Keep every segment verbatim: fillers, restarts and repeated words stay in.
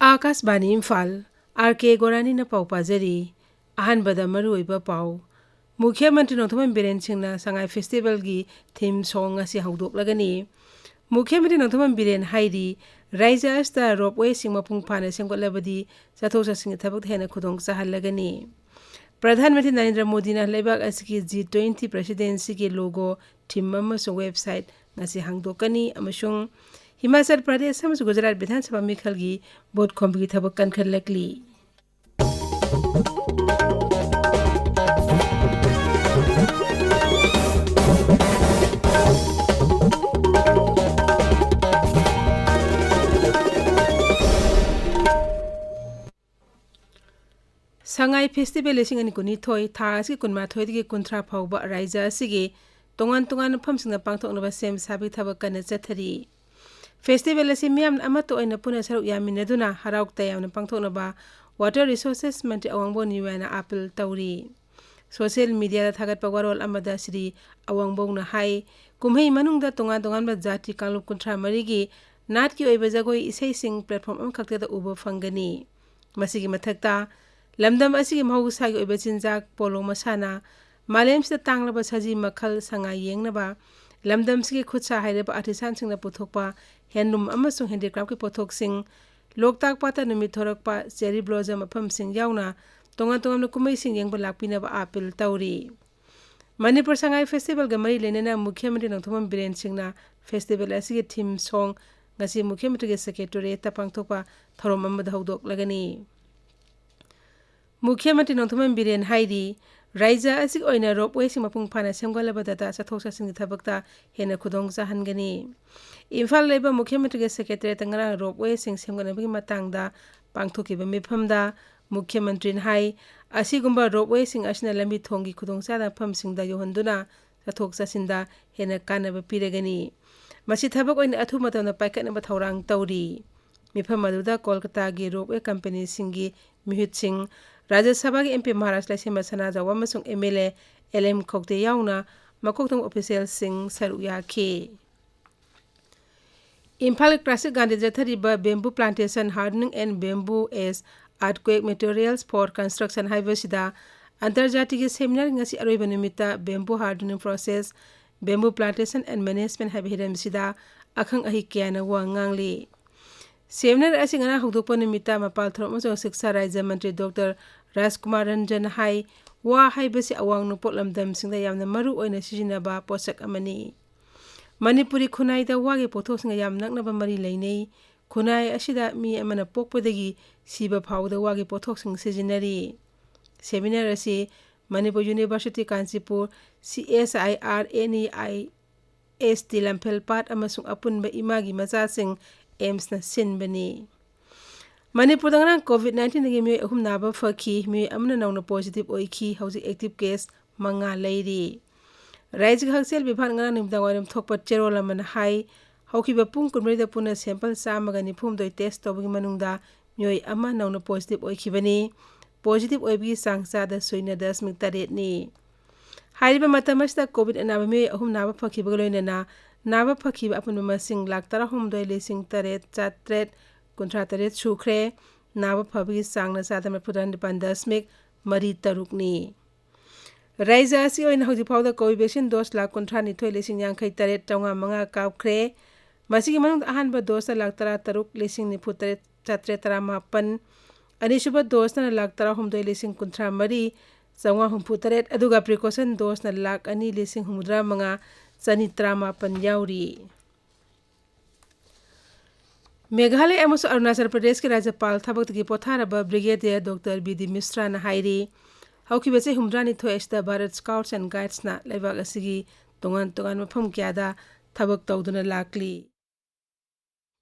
ꯑꯥꯀꯥꯁꯕꯥꯅꯤ Imphal, R ꯀꯦ ꯒꯣꯔꯥꯅꯤꯅ ꯄꯥꯎ ꯄꯥꯖꯔꯤ꯫ ꯑꯍꯥꯟꯕꯗ ꯃꯔꯨꯑꯣꯏꯕ ꯄꯥꯎ꯫ ꯃꯨꯈ꯭ꯌ ꯃꯟꯇ꯭ꯔꯤ ꯅꯣꯡꯊꯣꯝꯕꯝ ꯕꯤꯔꯦꯟ ꯁꯤꯡꯅ ꯁꯉꯥꯏ ꯐꯦꯁꯇꯤꯚꯦꯜꯒꯤ ꯊꯤꯝ ꯁꯣꯡ ꯉꯁꯤ ꯍꯧꯗꯣꯛꯂꯒꯅꯤ꯫ ꯃꯨꯈ꯭ꯌ ꯃꯟꯇ꯭ꯔꯤ ꯅꯣꯡꯊꯣꯝꯕꯝ ꯕꯤꯔꯦꯟ ꯍꯥꯏꯔꯤ, ꯔꯥꯏꯖ꯭ꯌ ꯑꯁꯤꯗ ꯔꯣꯞꯋꯦꯁꯤꯡ ꯃꯄꯨꯡ ꯐꯥꯅ ꯁꯦꯝꯒꯠꯂꯕꯗꯤ ꯆꯠꯊꯣꯛ ꯆꯠꯁꯤꯟꯒꯤ ꯊꯕꯛꯇ ꯍꯦꯟꯅ ꯈꯨꯗꯣꯡ ꯆꯥꯍꯜꯂꯒꯅꯤ꯫ ꯄ꯭ꯔꯙꯥꯟ ꯃꯟꯇ꯭ꯔꯤ ꯅꯔꯦꯟꯗ꯭ꯔ ꯃꯣꯗꯤꯅ ꯂꯩꯕꯥꯛ ꯑꯁꯤꯒꯤ ꯖꯤ ꯇ꯭ꯋꯦꯟꯇꯤ ꯄ꯭ꯔꯦꯁꯤꯗꯦꯟꯁꯤꯒꯤ ꯂꯣꯒꯣ, ꯊꯤꯝ ꯑꯃꯁꯨꯡ ꯋꯦꯕꯁꯥꯏꯠ ꯉꯁꯤ ꯍꯥꯡꯗꯣꯛꯀꯅꯤ ꯑꯃꯁꯨꯡ ꯍꯤꯃꯥꯆꯜ ꯄ꯭ꯔꯗꯦꯁ ꯑꯃꯁꯨꯡ ꯒꯨꯖꯔꯥꯠ ꯕꯤꯙꯥꯟ ꯁꯚꯥ ꯃꯤꯈꯜꯒꯤ ꯚꯣꯠ ꯈꯣꯝꯕꯒꯤ ꯊꯕꯛ ꯀꯟꯈꯠꯂꯛꯂꯤ꯫ ꯁꯉꯥꯏ ꯐꯦꯁꯇꯤꯚꯦꯜ ꯂꯤꯁꯤꯡ ꯑꯅꯤ ꯀꯨꯟꯅꯤꯊꯣꯏ ꯊꯥ ꯑꯁꯤꯒꯤ ꯀꯨꯟꯃꯥꯊꯣꯏꯗꯒꯤ ꯀꯨꯟꯊ꯭ꯔꯥ ꯐꯥꯎꯕ ꯔꯥꯏꯖ꯭ꯌ ꯑꯁꯤꯒꯤ ꯇꯣꯉꯥꯟ ꯇꯣꯉꯥꯟꯕ ꯃꯐꯝꯁꯤꯡꯗ ꯄꯥꯡꯊꯣꯛꯅꯕ ꯁꯦꯝ ꯁꯥꯕꯒꯤ ꯊꯕꯛ ꯀꯟꯅ ꯆꯠꯊꯔꯤ꯫ ꯐꯦꯁꯇꯤꯚꯦꯜ ꯑꯁꯤ ꯃꯤꯌꯥꯝꯅ ꯑꯃꯠꯇ ꯑꯣꯏꯅ ꯄꯨꯟꯅ ꯁꯔꯨꯛ ꯌꯥꯃꯤꯟꯅꯗꯨꯅ ꯍꯔꯥꯎ ꯇꯌꯥꯝꯅ ꯄꯥꯡꯊꯣꯛꯅꯕ ꯋꯥꯇꯔ ꯔꯤꯁꯣꯔꯁꯦꯁ ꯃꯟꯇ꯭ꯔꯤ ꯑꯋꯥꯡꯕꯧ ꯅꯤꯌꯨꯌꯥꯅ ꯑꯥꯄꯤꯜ ꯇꯧꯔꯤ꯫ ꯁꯣꯁꯤꯌꯦꯜ ꯃꯤꯗꯤꯌꯥꯗ ꯊꯥꯒꯠꯄ ꯋꯥꯔꯣꯜ ꯑꯃꯗ ꯁ꯭ꯔꯤ ꯑꯋꯥꯡꯕꯧꯅ ꯍꯥꯏ, ꯀꯨꯝꯍꯩ ꯃꯅꯨꯡꯗ ꯇꯣꯉꯥꯟ ꯇꯣꯉꯥꯟꯕ ꯖꯥꯇꯤ ꯀꯥꯡꯂꯨꯞ ꯀꯨꯟꯊ꯭ꯔꯥ ꯃꯔꯤꯒꯤ ꯅꯥꯠꯀꯤ ꯑꯣꯏꯕ ꯖꯒꯣꯏ ꯏꯁꯩꯁꯤꯡ ꯄ꯭ꯂꯦꯠꯐꯣꯝ ꯑꯃꯈꯛꯇꯗ ꯎꯕ ꯐꯪꯒꯅꯤ꯫ ꯃꯁꯤꯒꯤ ꯃꯊꯛꯇ, ꯂꯝꯗꯝ ꯑꯁꯤꯒꯤ ꯃꯍꯧꯁꯥꯒꯤ ꯑꯣꯏꯕ ꯆꯤꯟꯖꯥꯛ, ꯄꯣꯂꯣ ꯃꯁꯥꯟꯅ, ꯃꯥꯂꯦꯝꯁꯤꯗ ꯇꯥꯡꯂꯕ ꯁꯖꯤ ꯃꯈꯜ ꯁꯉꯥꯏ ꯌꯦꯡꯅꯕ, ꯂꯝꯗꯝꯁꯤꯒꯤ ꯈꯨꯠꯁꯥ ꯍꯩꯔꯕ ꯑꯥꯔꯇꯤꯁꯥꯟꯁꯤꯡꯅ ꯄꯨꯊꯣꯛꯄ ꯍꯦꯟꯂꯨꯝ ꯑꯃꯁꯨꯡ ꯍꯦꯟꯗꯤꯀ꯭ꯔꯥꯐꯀꯤ ꯄꯣꯠꯊꯣꯛꯁꯤꯡ, ꯂꯣꯛꯇꯥꯛ ꯄꯥꯠꯇ ꯅꯨꯃꯤꯠ ꯊꯣꯔꯛꯄ, ꯆꯦꯔꯤ ꯕ꯭ꯂꯣꯖꯝ ꯃꯐꯝꯁꯤꯡ ꯌꯥꯎꯅ ꯇꯣꯉꯥꯟ ꯇꯣꯉꯥꯟꯕ ꯀꯨꯝꯍꯩꯁꯤꯡ ꯌꯦꯡꯕ ꯂꯥꯛꯄꯤꯅꯕ ꯑꯥꯄꯤꯜ ꯇꯧꯔꯤ꯫ ꯃꯅꯤꯄꯨꯔ ꯁꯉꯥꯏ ꯐꯦꯁꯇꯤꯚꯦꯜꯒ ꯃꯔꯤ ꯂꯩꯅꯅ ꯃꯨꯈ꯭ꯌ ꯃꯟꯇ꯭ꯔꯤ ꯅꯣꯡꯊꯣꯝꯕꯝ ꯕꯤꯔꯦꯟ ꯁꯤꯡꯅ ꯐꯦꯁꯇꯤꯚꯦꯜ ꯑꯁꯤꯒꯤ ꯊꯤꯝ ꯁꯣꯡ ꯉꯁꯤ ꯃꯨꯈ꯭ꯌ ꯃꯟꯇ꯭ꯔꯤꯒꯤ ꯁꯦꯀ꯭ꯔꯦꯇꯦꯔꯤꯌꯦꯠꯇ ꯄꯥꯡꯊꯣꯛꯄ ꯊꯧꯔꯝ ꯑꯃꯗ ꯍꯧꯗꯣꯛꯂꯒꯅꯤ꯫ ꯃꯨꯈ꯭ꯌ ꯃꯟꯇ꯭ꯔꯤ ꯅꯣꯡꯊꯣꯝꯕꯝ ꯕꯤꯔꯦꯟ ꯍꯥꯏꯔꯤ, ꯔꯥꯏꯖ꯭ꯌ ꯑꯁꯤꯒꯤ ꯑꯣꯏꯅ ꯔꯣꯞꯋꯦꯁꯤꯡ ꯃꯄꯨꯡ ꯐꯥꯅ ꯁꯦꯝꯒꯠꯂꯕꯗꯇ ꯆꯠꯊꯣꯛ ꯆꯠꯁꯤꯟꯒꯤ ꯊꯕꯛꯇ ꯍꯦꯟꯅ ꯈꯨꯗꯣꯡ ꯆꯥꯍꯟꯒꯅꯤ꯫ ꯏꯝꯐꯥꯜ ꯂꯩꯕ ꯃꯨꯈ꯭ꯌ ꯃꯟꯇ꯭ꯔꯤꯒꯤ ꯁꯦꯀ꯭ꯔꯦꯇꯦꯔꯤꯌꯦꯠꯇ ꯉꯔꯥꯡ ꯔꯣꯞꯋꯦꯁꯤꯡ ꯁꯦꯝꯒꯠꯅꯕꯒꯤ ꯃꯇꯥꯡꯗ ꯄꯥꯡꯊꯣꯛꯈꯤꯕ ꯃꯤꯐꯝꯗ ꯃꯨꯈ꯭ꯌ ꯃꯟꯇ꯭ꯔꯤꯅ ꯍꯥꯏ, ꯑꯁꯤꯒꯨꯝꯕ ꯔꯣꯞꯋꯦꯁꯤꯡ ꯑꯁꯤꯅ ꯂꯝꯕꯤ ꯊꯣꯡꯒꯤ ꯈꯨꯗꯣꯡꯆꯥꯗꯕ ꯃꯐꯝꯁꯤꯡꯗ ꯌꯧꯍꯟꯗꯨꯅ ꯆꯠꯊꯣꯛ ꯆꯠꯁꯤꯟꯗ ꯍꯦꯟꯅ ꯀꯥꯟꯅꯕ ꯄꯤꯔꯒꯅꯤ꯫ ꯃꯁꯤ ꯊꯕꯛ ꯑꯣꯏꯅ ꯑꯊꯨꯕ ꯃꯇꯝꯗ ꯄꯥꯏꯈꯠꯅꯕ ꯊꯧꯔꯥꯡ ꯇꯧꯔꯤ꯫ ꯃꯤꯐꯝ ꯑꯗꯨꯗ ꯀꯣꯜꯀꯇꯥꯒꯤ ꯔꯣꯞꯋꯦ ꯀꯝꯄꯦꯅꯤꯁꯤꯡꯒꯤ ꯃꯤꯍꯨꯠꯁꯤꯡ, ꯔꯥꯖ꯭ꯌ ꯁꯚꯥꯒꯤ ꯑꯦꯝ ꯄꯤ ꯃꯍꯥꯔꯥꯖ ꯂꯩꯁꯦꯝꯕ ꯁꯅꯥꯖꯥꯎꯕ ꯑꯃꯁꯨꯡ M L A L M Khaute ꯌꯥꯎꯅ ꯃꯀꯣꯛ ꯊꯣꯡꯕ ꯑꯣꯐꯤꯁꯤꯌꯦꯜꯁꯤꯡ ꯁꯔꯨꯛ ꯌꯥꯈꯤ꯫ ꯏꯝꯐꯥꯜ ꯀ꯭ꯂꯥꯁꯤꯛ ꯒ꯭ꯔꯥꯎꯟꯗ ꯆꯠꯊꯔꯤꯕ Bamboo Plantation Hardening and Bamboo as Earthquake Materials for Construction ꯍꯥꯏꯕꯁꯤꯗ ꯑꯟꯇꯔꯖꯥꯇꯤꯒꯤ ꯁꯦꯃꯤꯅꯥꯔ ꯉꯁꯤ ꯑꯔꯣꯏꯕ ꯅꯨꯃꯤꯠꯇ Bamboo Hardening Process, Bamboo Plantation and Management ꯍꯥꯏꯕ ꯍꯤꯔꯝꯁꯤꯗ ꯑꯈꯪ ꯑꯍꯩ ꯀꯌꯥꯅ ꯋꯥ ꯉꯥꯡꯂꯤ꯫ ꯁꯦꯃꯤꯅꯥꯔ ꯑꯁꯤ ꯉꯔꯥꯡ ꯍꯧꯗꯣꯛꯄ ꯅꯨꯃꯤꯠꯇ ꯃꯄꯥꯜ ꯊꯧꯔꯝ ꯑꯃꯁꯨꯡ ꯁꯤꯛꯁꯥ ꯔꯥꯖ꯭ꯌ ꯃꯟꯇ꯭ꯔꯤ ꯗꯣꯛꯇꯔ ꯔꯥꯖꯀꯨꯃꯥꯔ ꯔꯟꯖꯟ ꯍꯥꯏ, ꯋꯥ ꯍꯥꯏꯕꯁꯤ ꯑꯋꯥꯡ ꯅꯣꯡꯄꯣꯛ ꯂꯝꯗꯝꯁꯤꯡꯗ ꯌꯥꯝꯅ ꯃꯔꯨ ꯑꯣꯏꯅ ꯁꯤꯖꯤꯟꯅꯕ ꯄꯣꯠꯁꯛ ꯑꯃꯅꯤ꯫ ꯃꯅꯤꯄꯨꯔꯤ ꯈꯨꯟꯅꯥꯏꯗ ꯋꯥꯒꯤ ꯄꯣꯠꯊꯣꯛꯁꯤꯡꯒ ꯌꯥꯝ ꯅꯛꯅꯕ ꯃꯔꯤ ꯂꯩꯅꯩ꯫ ꯈꯨꯟꯅꯥꯏ ꯑꯁꯤꯗ ꯃꯤ ꯑꯃꯅ ꯄꯣꯛꯄꯗꯒꯤ ꯁꯤꯕ ꯐꯥꯎꯕꯗ ꯋꯥꯒꯤ ꯄꯣꯠꯊꯣꯛꯁꯤꯡ ꯁꯤꯖꯤꯟꯅꯔꯤ꯫ ꯁꯦꯃꯤꯅꯥꯔ ꯑꯁꯤ Manipur University Kanchipur, C S I R N E I S T ꯂꯝꯐꯦꯜ ꯄꯥꯠ ꯑꯃꯁꯨꯡ ꯑꯄꯨꯟꯕ ꯏꯃꯥꯒꯤ ꯃꯆꯥꯁꯤꯡ ꯑꯦꯝꯁꯅ ꯁꯤꯟꯕꯅꯤ꯫ ꯃꯅꯤꯄꯨꯔꯗ ꯉꯔꯥꯡ COVID nineteenꯗꯒꯤ ꯃꯤꯑꯣꯏ ꯑꯍꯨꯝ ꯅꯥꯕ ꯐꯈꯤ, ꯃꯤꯑꯣꯏ ꯑꯃꯅ ꯅꯧꯅ positive ꯑꯣꯏꯈꯤ꯫ ꯍꯧꯖꯤꯛ active case ꯃꯉꯥ ꯂꯩꯔꯤ꯫ ꯔꯥꯏꯖꯒꯤ ꯍꯛꯁꯦꯜ ꯕꯤꯚꯥꯒꯅ ꯉꯔꯥꯡ ꯅꯨꯃꯤꯗꯥꯡ ꯋꯥꯏꯔꯝ ꯊꯣꯛꯄ ꯆꯦꯔꯣꯜ ꯑꯃꯅ ꯍꯥꯏ, ꯍꯧꯈꯤꯕ ꯄꯨꯡ ꯀꯨꯟꯃꯔꯤꯗ ꯄꯨꯟꯅ sample ꯆꯥꯝꯃꯒ ꯅꯤꯐꯨ ꯍꯨꯝꯗꯣꯏ test ꯇꯧꯕꯒꯤ ꯃꯅꯨꯡꯗ ꯃꯤꯑꯣꯏ ꯑꯃ ꯅꯧꯅ positive ꯑꯣꯏꯈꯤꯕꯅꯤ꯫ Positive ꯑꯣꯏꯕꯒꯤ ꯆꯥꯡ ꯆꯥꯗ ꯁꯨꯏꯅ ꯗꯁꯃꯤꯛ ꯇꯔꯦꯠꯅꯤ꯫ ꯍꯥꯏꯔꯤꯕ ꯃꯇꯝ ꯑꯁꯤꯗ COVID ꯑꯅꯥꯕ ꯃꯤꯑꯣꯏ ꯑꯍꯨꯝ ꯅꯥꯕ ꯐꯈꯤꯕꯒ ꯂꯣꯏꯅꯅ ꯅꯥꯕ ꯐꯈꯤꯕ ꯑꯄꯨꯟꯕ ꯃꯁꯤꯡ ꯂꯥꯈ ꯇꯔꯥꯍꯨꯝꯗꯣꯏ ꯂꯤꯁꯤꯡ ꯇꯔꯦꯠ ꯆꯥꯇ꯭ꯔꯦꯠ ꯀꯨꯟꯊ꯭ꯔꯥ ꯇꯔꯦꯠ ꯁꯨꯈ꯭ꯔꯦ꯫ ꯅꯥꯕ ꯐꯕꯒꯤ ꯆꯥꯡꯅ ꯆꯥꯗ ꯃꯔꯤꯐꯨꯇꯔꯥ ꯅꯤꯄꯥꯟ ꯗꯁꯃꯤꯛ ꯃꯔꯤ ꯇꯔꯨꯛꯅꯤ꯫ ꯔꯥꯏꯖ꯭ꯌ ꯑꯁꯤ ꯑꯣꯏꯅ ꯍꯧꯖꯤꯛ ꯐꯥꯎꯗ Covaxin dose ꯂꯥꯈ ꯀꯨꯟꯊ꯭ꯔꯥ ꯅꯤꯊꯣꯏ ꯂꯤꯁꯤꯡ ꯌꯥꯡꯈꯩ ꯇꯔꯦꯠ ꯆꯥꯝꯃꯉꯥ ꯃꯉꯥ ꯀꯥꯞꯈ꯭ꯔꯦ꯫ ꯃꯁꯤꯒꯤ ꯃꯅꯨꯡꯗ ꯑꯍꯥꯟꯕ doseꯅ ꯂꯥꯈ ꯇꯔꯥ ꯇꯔꯨꯛ ꯂꯤꯁꯤꯡ ꯅꯤꯐꯨ ꯇꯔꯦꯠ ꯆꯥꯇ꯭ꯔꯦꯠ ꯇꯔꯥ ꯃꯥꯄꯟ, ꯑꯅꯤꯁꯨꯕ doseꯅ ꯂꯥꯈ ꯇꯔꯥꯍꯨꯝꯗꯣꯏ ꯂꯤꯁꯤꯡ ꯀꯨꯟꯊ꯭ꯔꯥ ꯃꯔꯤ ꯆꯥꯝꯃꯉꯥ ꯍꯨꯝꯐꯨ ꯇꯔꯦꯠ, ꯑꯗꯨꯒ precaution doseꯅ ꯂꯥꯈ ꯑꯅꯤ ꯂꯤꯁꯤꯡ ꯍꯨꯝꯐꯨꯇꯔꯥ ꯃꯉꯥ ꯆꯅꯤ ꯇꯔꯥꯃꯥꯄꯟ ꯌꯥꯎꯔꯤ꯫ ꯃꯦꯘꯥꯂꯌ ꯑꯃꯁꯨꯡ ꯑꯔꯨꯅꯥꯆꯜ ꯄ꯭ꯔꯗꯦꯁꯀꯤ ꯔꯥꯖ꯭ꯌꯄꯥꯜ ꯊꯕꯛꯇꯒꯤ ꯄꯣꯊꯥꯔꯕ Brigadier Doctor B D ꯃꯤꯁ꯭ꯔꯥꯅ ꯍꯥꯏꯔꯤ, ꯍꯧꯈꯤꯕ ꯆꯍꯤ ꯍꯨꯝꯐꯨꯇꯔꯥꯅꯤꯊꯣꯏ ꯑꯁꯤꯗ Bharat Scouts and Guidesꯅ ꯂꯩꯕꯥꯛ ꯑꯁꯤꯒꯤ ꯇꯣꯉꯥꯟ ꯇꯣꯉꯥꯟꯕ ꯃꯐꯝ ꯀꯌꯥꯗ ꯊꯕꯛ ꯇꯧꯗꯨꯅ ꯂꯥꯛꯂꯤ꯫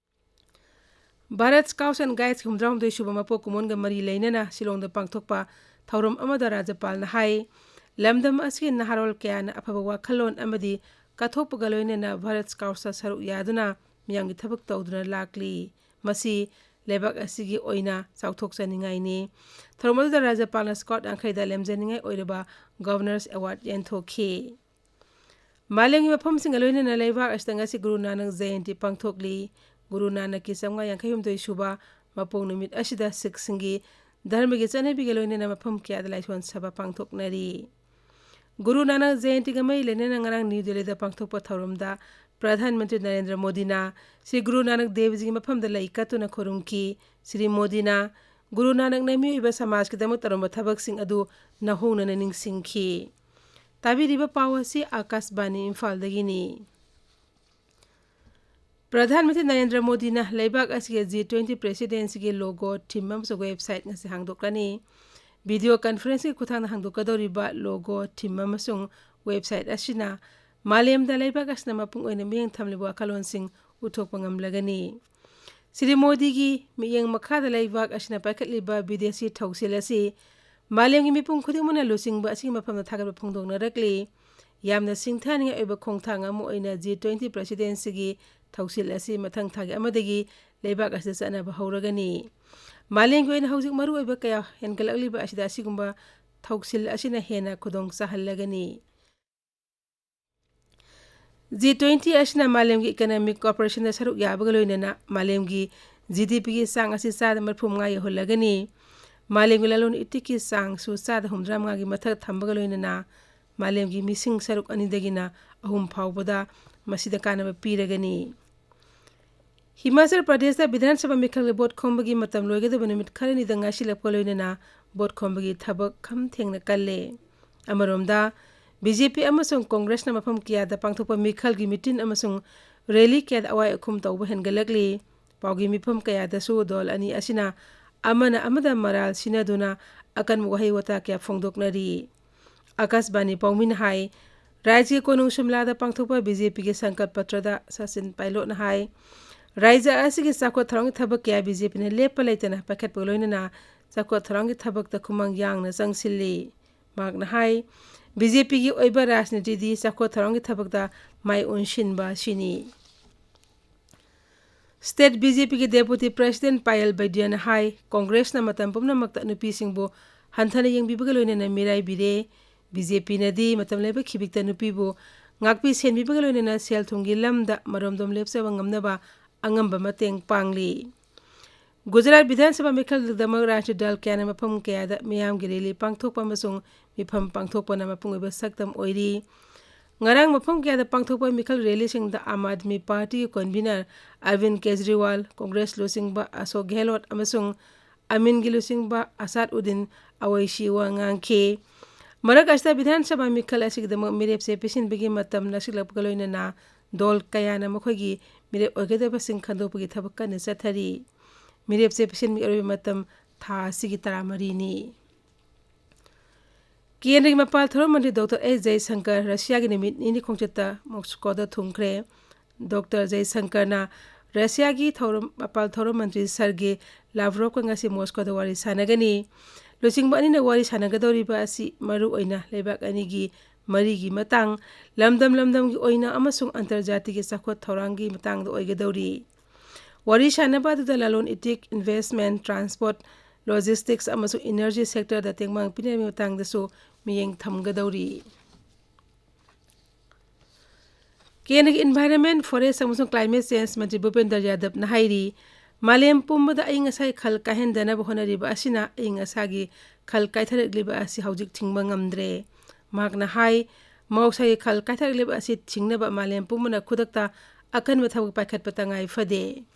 Bharat Scouts and Guidesꯀꯤ ꯍꯨꯝꯐꯨꯇꯔꯥꯍꯨꯝꯗꯣꯏ ꯁꯨꯕ ꯃꯄꯣꯛ ꯀꯨꯝꯑꯣꯟꯒ ꯃꯔꯤ ꯂꯩꯅꯅ ꯁꯤꯂꯣꯡꯗ ꯄꯥꯡꯊꯣꯛꯄ ꯊꯧꯔꯝ ꯑꯃꯗ ꯔꯥꯖ꯭ꯌꯄꯥꯜꯅ ꯍꯥꯏ, ꯂꯝꯗꯝ ꯑꯁꯤꯒꯤ ꯅꯍꯥꯔꯣꯜ ꯀꯌꯥꯅ ꯑꯐꯕ ꯋꯥꯈꯜꯂꯣꯟ ꯑꯃꯗꯤ ꯀꯠꯊꯣꯛꯄꯒ ꯂꯣꯏꯅꯅ Bharat Scoutsꯇ ꯁꯔꯨꯛ ꯌꯥꯗꯨꯅ ꯃꯤꯌꯥꯝꯒꯤ ꯊꯕꯛ ꯇꯧꯗꯨꯅ ꯂꯥꯛꯂꯤ꯫ ꯃꯁꯤ ꯂꯩꯕꯥꯛ ꯑꯁꯤꯒꯤ ꯑꯣꯏꯅ ꯆꯥꯎꯊꯣꯛꯆꯅꯤꯡꯉꯥꯏꯅꯤ꯫ ꯊꯧꯔꯝ ꯑꯗꯨꯗ ꯔꯥꯖ꯭ꯌꯄꯥꯜꯅ Scout ꯌꯥꯡꯈꯩꯗ ꯂꯦꯝꯖꯅꯤꯡꯉꯥꯏ ꯑꯣꯏꯔꯕ Governor's Award ꯌꯦꯟꯊꯣꯛꯈꯤ꯫ ꯃꯥꯂꯦꯝꯒꯤ ꯃꯐꯝꯁꯤꯡꯒ ꯂꯣꯏꯅꯅ ꯂꯩꯕꯥꯛ ꯑꯁꯤꯗ ꯉꯁꯤ ꯒꯨꯔꯨ ꯅꯥꯅꯛ ꯖꯌꯟꯇꯤ ꯄꯥꯡꯊꯣꯛꯂꯤ꯫ ꯒꯨꯔꯨ ꯅꯥꯅꯛꯀꯤ ꯆꯥꯝꯃꯉꯥ ꯌꯥꯡꯈꯩ ꯍꯨꯝꯗꯣꯏ ꯁꯨꯕ ꯃꯄꯣꯛ ꯅꯨꯃꯤꯠ ꯑꯁꯤꯗ ꯁꯤꯈꯁꯤꯡꯒꯤ ꯙꯔꯃꯒꯤ ꯆꯠꯅꯕꯤꯒ ꯂꯣꯏꯅꯅ ꯃꯐꯝ ꯀꯌꯥꯗ ꯂꯥꯏꯁꯣꯟ ꯁꯚꯥ ꯄꯥꯡꯊꯣꯛꯅꯔꯤ꯫ ꯒꯨꯔꯨ ꯅꯥꯅꯛ ꯖꯌꯟꯇꯤꯒ ꯃꯔꯤ ꯂꯩꯅꯅ ꯉꯔꯥꯡ ꯅ꯭ꯌꯨ ꯗꯦꯜꯂꯤꯗ ꯄꯥꯡꯊꯣꯛꯄ ꯊꯧꯔꯝꯗ ꯄ꯭ꯔꯙꯥꯟ ꯃꯟꯇ꯭ꯔꯤ ꯅꯔꯦꯟꯗ꯭ꯔ ꯃꯣꯗꯤꯅ ꯁ꯭ꯔꯤ ꯒꯨꯔꯨ ꯅꯥꯅꯛ ꯗꯦꯕꯖꯤꯒꯤ ꯃꯐꯝꯗ ꯂꯩ ꯀꯠꯇꯨꯅ ꯈꯨꯔꯨꯝꯈꯤ꯫ ꯁ꯭ꯔꯤ ꯃꯣꯗꯤꯅ ꯒꯨꯔꯨ ꯅꯥꯅꯛꯅ ꯃꯤꯑꯣꯏꯕ ꯁꯃꯥꯖꯀꯤꯗꯃꯛ ꯇꯧꯔꯝꯕ ꯊꯕꯛꯁꯤꯡ ꯑꯗꯨ ꯅꯧꯍꯧꯅꯅ ꯅꯤꯡꯁꯤꯡꯈꯤ꯫ ꯇꯥꯕꯤꯔꯤꯕ ꯄꯥꯎ ꯑꯁꯤ ꯑꯀꯥꯁꯕꯥꯅꯤ ꯏꯝꯐꯥꯜꯗꯒꯤꯅꯤ꯫ ꯄ꯭ꯔꯙꯥꯟ ꯃꯟꯇ꯭ꯔꯤ ꯅꯔꯦꯟꯗ꯭ꯔ ꯃꯣꯗꯤꯅ ꯂꯩꯕꯥꯛ ꯑꯁꯤꯒꯤ ꯖꯤ ꯇ꯭ꯋꯦꯟꯇꯤ ꯄ꯭ꯔꯦꯁꯤꯗꯦꯟꯁꯤꯒꯤ ꯂꯣꯒꯣ, ꯊꯤꯝ ꯑꯃꯁꯨꯡ ꯋꯦꯕꯁꯥꯏꯠ ꯉꯁꯤ ꯍꯥꯡꯗꯣꯛꯀꯅꯤ꯫ ꯚꯤꯗꯤꯑꯣ ꯀꯟꯐꯔꯦꯟꯁꯀꯤ ꯈꯨꯠꯊꯥꯡꯗ ꯍꯥꯡꯗꯣꯛꯀꯗꯧꯔꯤꯕ ꯂꯣꯒꯣ, ꯊꯤꯝ ꯑꯃꯁꯨꯡ ꯋꯦꯕꯁꯥꯏꯠ ꯑꯁꯤꯅ ꯃꯥꯂꯦꯝꯗ ꯂꯩꯕꯥꯛ ꯑꯁꯤꯅ ꯃꯄꯨꯡ ꯑꯣꯏꯅ ꯃꯤꯠꯌꯦꯡ ꯊꯝꯂꯤꯕ ꯋꯥꯈꯜꯂꯣꯟꯁꯤꯡ ꯎꯠꯊꯣꯛꯄ ꯉꯝꯂꯒꯅꯤ꯫ ꯁ꯭ꯔꯤ ꯃꯣꯗꯤꯒꯤ ꯃꯤꯠꯌꯦꯡ ꯃꯈꯥꯗ ꯂꯩꯕꯥꯛ ꯑꯁꯤꯅ ꯄꯥꯏꯈꯠꯂꯤꯕ ꯕꯤꯗꯦꯁꯤ ꯊꯧꯁꯤꯜ ꯑꯁꯤ ꯃꯥꯂꯦꯝꯒꯤ ꯃꯤꯄꯨꯝ ꯈꯨꯗꯤꯡꯃꯛꯅ ꯂꯨꯆꯤꯡꯕ ꯑꯁꯤꯒꯤ ꯃꯐꯝꯗ ꯊꯥꯒꯠꯄ ꯐꯣꯡꯗꯣꯛꯅꯔꯛꯂꯤ꯫ ꯌꯥꯝꯅ ꯁꯤꯡꯊꯥꯅꯤꯡꯉꯥꯏ ꯑꯣꯏꯕ ꯈꯣꯡꯊꯥꯡ ꯑꯃ ꯑꯣꯏꯅ ꯖꯤ ꯇ꯭ꯋꯦꯟꯇꯤ ꯄ꯭ꯔꯦꯁꯤꯗꯦꯟꯁꯤꯒꯤ ꯊꯧꯁꯤꯜ ꯑꯁꯤ ꯃꯊꯪ ꯊꯥꯒꯤ ꯑꯃꯗꯒꯤ ꯂꯩꯕꯥꯛ ꯑꯁꯤꯗ ꯆꯠꯅꯕ ꯍꯧꯔꯒꯅꯤ꯫ ꯃꯥꯂꯦꯝꯒꯤ ꯑꯣꯏꯅ ꯍꯧꯖꯤꯛ ꯃꯔꯨꯑꯣꯏꯕ ꯀꯌꯥ ꯍꯦꯟꯒꯠꯂꯛꯂꯤꯕ ꯑꯁꯤꯗ ꯑꯁꯤꯒꯨꯝꯕ ꯊꯧꯁꯤꯜ ꯑꯁꯤꯅ ꯍꯦꯟꯅ ꯈꯨꯗꯣꯡ ꯆꯥꯍꯜꯂꯒꯅꯤ꯫ ꯖꯤ ꯇ꯭ꯋꯦꯟꯇꯤ ꯑꯁꯤꯅ ꯃꯥꯂꯦꯝꯒꯤ ꯏꯀꯅꯣꯃꯤꯛ ꯀꯣꯑꯣꯄꯔꯦꯁꯟꯗ ꯁꯔꯨꯛ ꯌꯥꯕꯒ ꯂꯣꯏꯅꯅ ꯃꯥꯂꯦꯝꯒꯤ ꯖꯤ ꯗꯤ ꯄꯤꯒꯤ ꯆꯥꯡ ꯑꯁꯤ ꯆꯥꯗ ꯃꯔꯤꯐꯨ ꯃꯉꯥ ꯌꯧꯍꯜꯂꯒꯅꯤ꯫ ꯃꯥꯂꯦꯝꯒꯤ ꯂꯂꯣꯟ ꯏꯇꯤꯛꯀꯤ ꯆꯥꯡꯁꯨ ꯆꯥꯗ ꯍꯨꯝꯗ꯭ꯔꯥ ꯃꯉꯥꯒꯤ ꯃꯊꯛ ꯊꯝꯕꯒ ꯂꯣꯏꯅꯅ ꯃꯥꯂꯦꯝꯒꯤ ꯃꯤꯁꯤꯡ ꯁꯔꯨꯛ ꯑꯅꯤꯗꯒꯤꯅ ꯑꯍꯨꯝ ꯐꯥꯎꯕꯗ ꯃꯁꯤꯗ ꯀꯥꯟꯅꯕ ꯄꯤꯔꯒꯅꯤ꯫ ꯍꯤꯃꯥꯆꯜ ꯄ꯭ꯔꯗꯦꯁꯇ ꯕꯤꯙꯥꯟ ꯁꯚꯥ ꯃꯤꯈꯜꯒꯤ ꯚꯣꯠ ꯈꯣꯝꯕꯒꯤ ꯃꯇꯝ ꯂꯣꯏꯒꯗꯕ ꯅꯨꯃꯤꯠ ꯈꯔꯅꯤꯗ ꯉꯥꯏꯁꯤꯜꯂꯛꯄ ꯂꯣꯏꯅꯅ ꯚꯣꯠ ꯈꯣꯝꯕꯒꯤ ꯊꯕꯛ ꯈꯝ ꯊꯦꯡꯅ ꯀꯜꯂꯦ꯫ ꯑꯃꯔꯣꯝꯗ, ꯕꯤ ꯖꯦ ꯄꯤ ꯑꯃꯁꯨꯡ ꯀꯣꯡꯒ꯭ꯔꯦꯁꯅ ꯃꯐꯝ ꯀꯌꯥꯗ ꯄꯥꯡꯊꯣꯛꯄ ꯃꯤꯈꯜꯒꯤ ꯃꯤꯇꯤꯟ ꯑꯃꯁꯨꯡ ꯔꯦꯂꯤ ꯀꯌꯥꯗ ꯑꯋꯥꯏ ꯑꯈꯨꯝ ꯇꯧꯕ ꯍꯦꯟꯒꯠꯂꯛꯂꯤ꯫ ꯄꯥꯎꯒꯤ ꯃꯤꯐꯝ ꯀꯌꯥꯗꯁꯨ ꯗꯣꯜ ꯑꯅꯤ ꯑꯁꯤꯅ ꯑꯃꯅ ꯑꯃꯗ ꯃꯔꯥꯜ ꯁꯤꯟꯅꯗꯨꯅ ꯑꯀꯟꯕ ꯋꯥꯍꯩ ꯋꯥꯇꯥ ꯀꯌꯥ ꯐꯣꯡꯗꯣꯛꯅꯔꯤ꯫ ꯑꯀꯥꯁꯕꯥꯅꯤ ꯄꯥꯎꯃꯤꯅ ꯍꯥꯏ, ꯔꯥꯖ꯭ꯌꯒꯤ ꯀꯣꯅꯨꯡ ꯁꯤꯝꯂꯥꯗ ꯄꯥꯡꯊꯣꯛꯄ ꯕꯤ ꯖꯦ ꯄꯤꯒꯤ ꯁꯪꯀꯜꯞ ꯄꯇ꯭ꯔꯗ ꯁꯆꯤꯟ ꯄꯥꯏꯂꯣꯠꯅ ꯍꯥꯏ, ꯔꯥꯖ꯭ꯌ ꯑꯁꯤꯒꯤ ꯆꯥꯎꯈꯠ ꯊꯧꯔꯥꯡꯒꯤ ꯊꯕꯛ ꯀꯌꯥ ꯕꯤ ꯖꯦ ꯄꯤꯅ ꯂꯦꯞꯄ ꯂꯩꯇꯅ ꯄꯥꯏꯈꯠꯄꯒ ꯂꯣꯏꯅꯅ ꯆꯥꯎꯈꯠ ꯊꯧꯔꯥꯡꯒꯤ ꯊꯕꯛꯇ ꯈꯨꯃꯥꯡ ꯌꯥꯡꯅ ꯆꯪꯁꯤꯜꯂꯤ꯫ ꯃꯍꯥꯛꯅ ꯍꯥꯏ, ꯕꯤ ꯖꯦ ꯄꯤꯒꯤ ꯑꯣꯏꯕ ꯔꯥꯖꯅꯤꯇꯤꯗꯤ ꯆꯥꯎꯈꯠ ꯊꯧꯔꯥꯡꯒꯤ ꯊꯕꯛꯇ ꯃꯥꯏ ꯑꯣꯟꯁꯤꯟꯕ ꯑꯁꯤꯅꯤ꯫ ꯁ꯭ꯇꯦꯠ ꯕꯤ ꯖꯦ ꯄꯤꯒꯤ ꯗꯦꯄꯨꯇꯤ ꯄ꯭ꯔꯦꯁꯤꯗꯦꯟꯠ ꯄꯥꯌꯦꯜ ꯕꯩꯗ꯭ꯌꯅ ꯍꯥꯏ, ꯀꯣꯡꯒ꯭ꯔꯦꯁꯅ ꯃꯇꯝ ꯄꯨꯝꯅꯃꯛꯇ ꯅꯨꯄꯤꯁꯤꯡꯕꯨ ꯍꯟꯊꯅ ꯌꯦꯡꯕꯤꯕꯒ ꯂꯣꯏꯅꯅ ꯃꯤꯔꯥꯏꯕꯤꯔꯦ꯫ ꯕꯤ ꯖꯦ ꯄꯤꯅꯗꯤ ꯃꯇꯝ ꯂꯩꯕ ꯈꯤꯕꯤꯛꯇ ꯅꯨꯄꯤꯕꯨ ꯉꯥꯛꯄꯤ ꯁꯦꯟꯕꯤꯕꯒ ꯂꯣꯏꯅꯅ ꯁꯦꯜ ꯊꯨꯝꯒꯤ ꯂꯝꯗ ꯃꯔꯣꯝꯗꯣꯝ ꯂꯦꯞꯆꯕ ꯉꯝꯅꯕ ꯑꯉꯝꯕ ꯃꯇꯦꯡ ꯄꯥꯡꯂꯤ꯫ ꯒꯨꯖꯔꯥꯠ ꯕꯤꯙꯥꯟ ꯁꯚꯥ ꯃꯤꯈꯜꯒꯤꯗꯃꯛ ꯔꯥꯖꯅꯤꯇꯤ ꯗꯜ ꯀꯌꯥꯅ ꯃꯐꯝ ꯀꯌꯥꯗ ꯃꯤꯌꯥꯝꯒꯤ ꯔꯦꯂꯤ ꯄꯥꯡꯊꯣꯛꯄ ꯑꯃꯁꯨꯡ ꯃꯤꯐꯝ ꯄꯥꯡꯊꯣꯛꯄꯅ ꯃꯄꯨꯡ ꯑꯣꯏꯕ ꯁꯛꯇꯝ ꯑꯣꯏꯔꯤ꯫ ꯉꯔꯥꯡ ꯃꯐꯝ ꯀꯌꯥꯗ ꯄꯥꯡꯊꯣꯛꯄ ꯃꯤꯈꯜ ꯔꯦꯂꯤꯁꯤꯡꯗ ꯑꯥꯝ ꯑꯥꯗꯃꯤ ꯄꯥꯔꯇꯤꯒꯤ ꯀꯣꯟꯚꯤꯅꯔ ꯑꯔꯕꯤꯟ ꯀꯦꯖꯔꯤꯋꯥꯜ, ꯀꯣꯡꯒ꯭ꯔꯦꯁ ꯂꯨꯆꯤꯡꯕ ꯑꯁꯣꯛ ꯒꯦꯍꯂꯣꯠ ꯑꯃꯁꯨꯡ ꯑꯃꯤꯟꯒꯤ ꯂꯨꯆꯤꯡꯕ ꯑꯁꯥꯗ ꯎꯗꯤꯟ ꯑꯋꯩꯁꯤ ꯋꯥ ꯉꯥꯡꯈꯤ꯫ ꯃꯔꯛ ꯑꯁꯤꯗ ꯕꯤꯙꯥꯟ ꯁꯚꯥ ꯃꯤꯈꯜ ꯑꯁꯤꯒꯤꯗꯃꯛ ꯃꯤꯔꯦꯞꯁꯦ ꯄꯤꯁꯤꯟꯕꯒꯤ ꯃꯇꯝ ꯅꯛꯁꯤꯜꯂꯛꯄꯒ ꯂꯣꯏꯅꯅ ꯗꯣꯜ ꯀꯌꯥꯅ ꯃꯈꯣꯏꯒꯤ ꯃꯤꯔꯦꯞ ꯑꯣꯏꯒꯗꯕꯁꯤꯡ ꯈꯟꯗꯣꯛꯄꯒꯤ ꯊꯕꯛ ꯀꯟꯅ ꯆꯠꯊꯔꯤ꯫ ꯃꯤꯔꯦꯞꯁꯦ ꯄꯤꯁꯤꯟꯕꯒꯤ ꯑꯔꯣꯏꯕ ꯃꯇꯝ ꯊꯥ ꯑꯁꯤꯒꯤ ꯇꯔꯥꯃꯔꯤꯅꯤ꯫ ꯀꯦꯟꯗ꯭ꯔꯒꯤ ꯃꯄꯥꯜ ꯊꯧꯔꯝ ꯃꯟꯇ꯭ꯔꯤ ꯗꯣꯛꯇꯔ ꯑꯦꯁ ꯖꯌꯁꯪꯀꯔ ꯔꯁꯤꯌꯥꯒꯤ ꯅꯨꯃꯤꯠ ꯅꯤꯅꯤ ꯈꯣꯡꯆꯠꯇ ꯃꯣꯁꯀꯣꯗ ꯊꯨꯡꯈ꯭ꯔꯦ꯫ ꯗꯣꯛꯇꯔ ꯖꯌꯁꯪꯀꯔꯅ ꯔꯁꯤꯌꯥꯒꯤ ꯊꯧꯔꯝ, ꯃꯄꯥꯜ ꯊꯧꯔꯝ ꯃꯟꯇ꯭ꯔꯤ ꯁꯔꯒꯦ ꯂꯥꯚ꯭ꯔꯣꯚꯀ ꯉꯁꯤ ꯃꯣꯁꯀꯣꯗ ꯋꯥꯔꯤ ꯁꯥꯟꯅꯒꯅꯤ꯫ ꯂꯨꯆꯤꯡꯕ ꯑꯅꯤꯅ ꯋꯥꯔꯤ ꯁꯥꯟꯅꯒꯗꯧꯔꯤꯕ ꯑꯁꯤ ꯃꯔꯨꯑꯣꯏꯅ ꯂꯩꯕꯥꯛ ꯑꯅꯤꯒꯤ ꯃꯔꯤꯒꯤ ꯃꯇꯥꯡ, ꯂꯝꯗꯝ ꯂꯝꯗꯝꯒꯤ ꯑꯣꯏꯅ ꯑꯃꯁꯨꯡ ꯑꯟꯇꯔꯖꯥꯇꯤꯒꯤ ꯆꯥꯎꯈꯠ ꯊꯧꯔꯥꯡꯒꯤ ꯃꯇꯥꯡꯗ ꯑꯣꯏꯒꯗꯧꯔꯤ꯫ ꯋꯥꯔꯤ ꯁꯥꯟꯅꯕ ꯑꯗꯨꯗ ꯂꯂꯣꯟ ꯏꯇꯤꯛ, ꯏꯟꯚꯦꯁ꯭ꯠꯃꯦꯟꯠ, ꯇ꯭ꯔꯥꯟꯁꯄꯣꯔꯠ, ꯂꯣꯖꯤꯁꯇꯤꯛꯁ ꯑꯃꯁꯨꯡ ꯏꯅꯔꯖꯤ ꯁꯦꯛꯇꯔꯗ ꯇꯦꯡꯕꯥꯡ ꯄꯤꯅꯕꯒꯤ ꯃꯇꯥꯡꯗꯁꯨ ꯃꯤꯠꯌꯦꯡ ꯊꯝꯒꯗꯧꯔꯤ꯫ ꯀꯦꯟꯗ꯭ꯔꯒꯤ ꯏꯟꯚꯥꯏꯔꯟꯃꯦꯟꯠ, ꯐꯣꯔꯦꯁꯠ ꯑꯃꯁꯨꯡ ꯀ꯭ꯂꯥꯏꯃꯦꯠ ꯆꯦꯟꯖ ꯃꯟꯇ꯭ꯔꯤ ꯚꯨꯄꯦꯟꯗ꯭ꯔ ꯌꯥꯗꯕꯅ ꯍꯥꯏꯔꯤ, ꯃꯥꯂꯦꯝ ꯄꯨꯝꯕꯗ ꯑꯏꯪ ꯑꯁꯥꯒꯤ ꯈꯜ ꯀꯥꯏꯍꯟꯗꯅꯕ ꯍꯣꯠꯅꯔꯤꯕ ꯑꯁꯤꯅ ꯑꯏꯪ ꯑꯁꯥꯒꯤ ꯈꯜ ꯀꯥꯏꯊꯔꯛꯂꯤꯕ ꯑꯁꯤ ꯍꯧꯖꯤꯛ ꯊꯤꯡꯕ ꯉꯝꯗ꯭ꯔꯦ꯫ ꯃꯍꯥꯛꯅ ꯍꯥꯏ, ꯃꯍꯧꯁꯥꯒꯤ ꯈꯜ ꯀꯥꯏꯊꯔꯛꯂꯤꯕ ꯑꯁꯤ ꯊꯤꯡꯅꯕ ꯃꯥꯂꯦꯝ ꯄꯨꯝꯕꯅ ꯈꯨꯗꯛꯇ ꯑꯀꯟꯕ ꯊꯕꯛ ꯄꯥꯏꯈꯠꯄ ꯇꯉꯥꯏ ꯐꯗꯦ꯫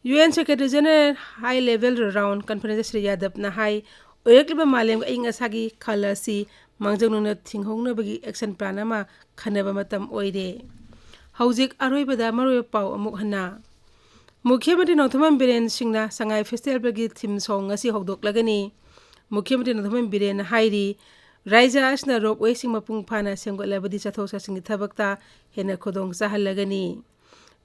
U N secretary general high level round conference ꯑꯁꯤꯗ ꯌꯥꯗꯕꯅ ꯍꯥꯏ, ꯑꯣꯏꯔꯛꯂꯤꯕ ꯃꯥꯂꯦꯝꯒꯤ ꯑꯏꯪ ꯑꯁꯥꯒꯤ ꯈꯜ ꯑꯁꯤ ꯃꯥꯡꯖꯧꯅꯅ ꯊꯤꯡꯍꯧꯅꯕꯒꯤ ꯑꯦꯛꯁꯟ ꯄ꯭ꯂꯥꯟ ꯑꯃ ꯈꯟꯅꯕ ꯃꯇꯝ ꯑꯣꯏꯔꯦ꯫ ꯍꯧꯖꯤꯛ ꯑꯔꯣꯏꯕꯗ ꯃꯔꯨꯑꯣꯏꯕ ꯄꯥꯎ ꯑꯃꯨꯛ ꯍꯟꯅ꯫ ꯃꯨꯈ꯭ꯌ ꯃꯟꯇ꯭ꯔꯤ ꯅꯣꯡꯊꯣꯝꯕꯝ ꯕꯤꯔꯦꯟ ꯁꯤꯡꯅ ꯁꯉꯥꯏ ꯐꯦꯁꯇꯤꯚꯦꯜꯒꯤ ꯊꯤꯝ ꯁꯣꯡ ꯉꯁꯤ ꯍꯧꯗꯣꯛꯂꯒꯅꯤ꯫ ꯃꯨꯈ꯭ꯌ ꯃꯟꯇ꯭ꯔꯤ ꯅꯣꯡꯊꯣꯝꯕꯝ ꯕꯤꯔꯦꯟꯅ ꯍꯥꯏꯔꯤ, ꯔꯥꯏꯖ꯭ꯌ ꯑꯁꯤꯅ ꯔꯣꯞꯋꯦꯁꯤꯡ ꯃꯄꯨꯡ ꯐꯥꯅ ꯁꯦꯝꯒꯠꯂꯕꯗꯤ ꯆꯠꯊꯣꯛ ꯆꯠꯁꯤꯟꯒꯤ ꯊꯕꯛꯇ ꯍꯦꯟꯅ ꯈꯨꯗꯣꯡ ꯆꯥꯍꯜꯂꯒꯅꯤ꯫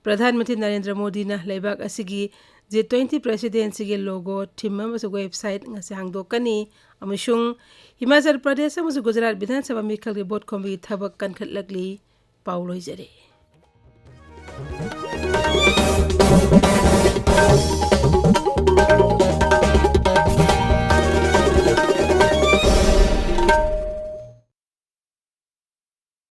ꯄ꯭ꯔꯙꯥꯟ ꯃꯟꯇ꯭ꯔꯤ ꯅꯔꯦꯟꯗ꯭ꯔ ꯃꯣꯗꯤꯅ ꯂꯩꯕꯥꯛ ꯑꯁꯤꯒꯤ ꯖꯤ ꯇ꯭ꯋꯦꯟꯇꯤ ꯄ꯭ꯔꯦꯁꯤꯗꯦꯟꯁꯤꯒꯤ ꯂꯣꯒꯣ, ꯊꯤꯝ ꯑꯃꯁꯨꯡ ꯋꯦꯕꯁꯥꯏꯠ ꯉꯁꯤ ꯍꯥꯡꯗꯣꯛꯀꯅꯤ ꯑꯃꯁꯨꯡ ꯍꯤꯃꯥꯆꯜ ꯄ꯭ꯔꯗꯦꯁ ꯑꯃꯁꯨꯡ ꯒꯨꯖꯔꯥꯠ ꯕꯤꯙꯥꯟ ꯁꯚꯥ ꯃꯤꯈꯜꯒꯤ ꯚꯣꯠ ꯈꯣꯝꯕꯒꯤ ꯊꯕꯛ ꯀꯟꯈꯠꯂꯛꯂꯤ꯫ ꯄꯥꯎ ꯂꯣꯏꯖꯔꯦ꯫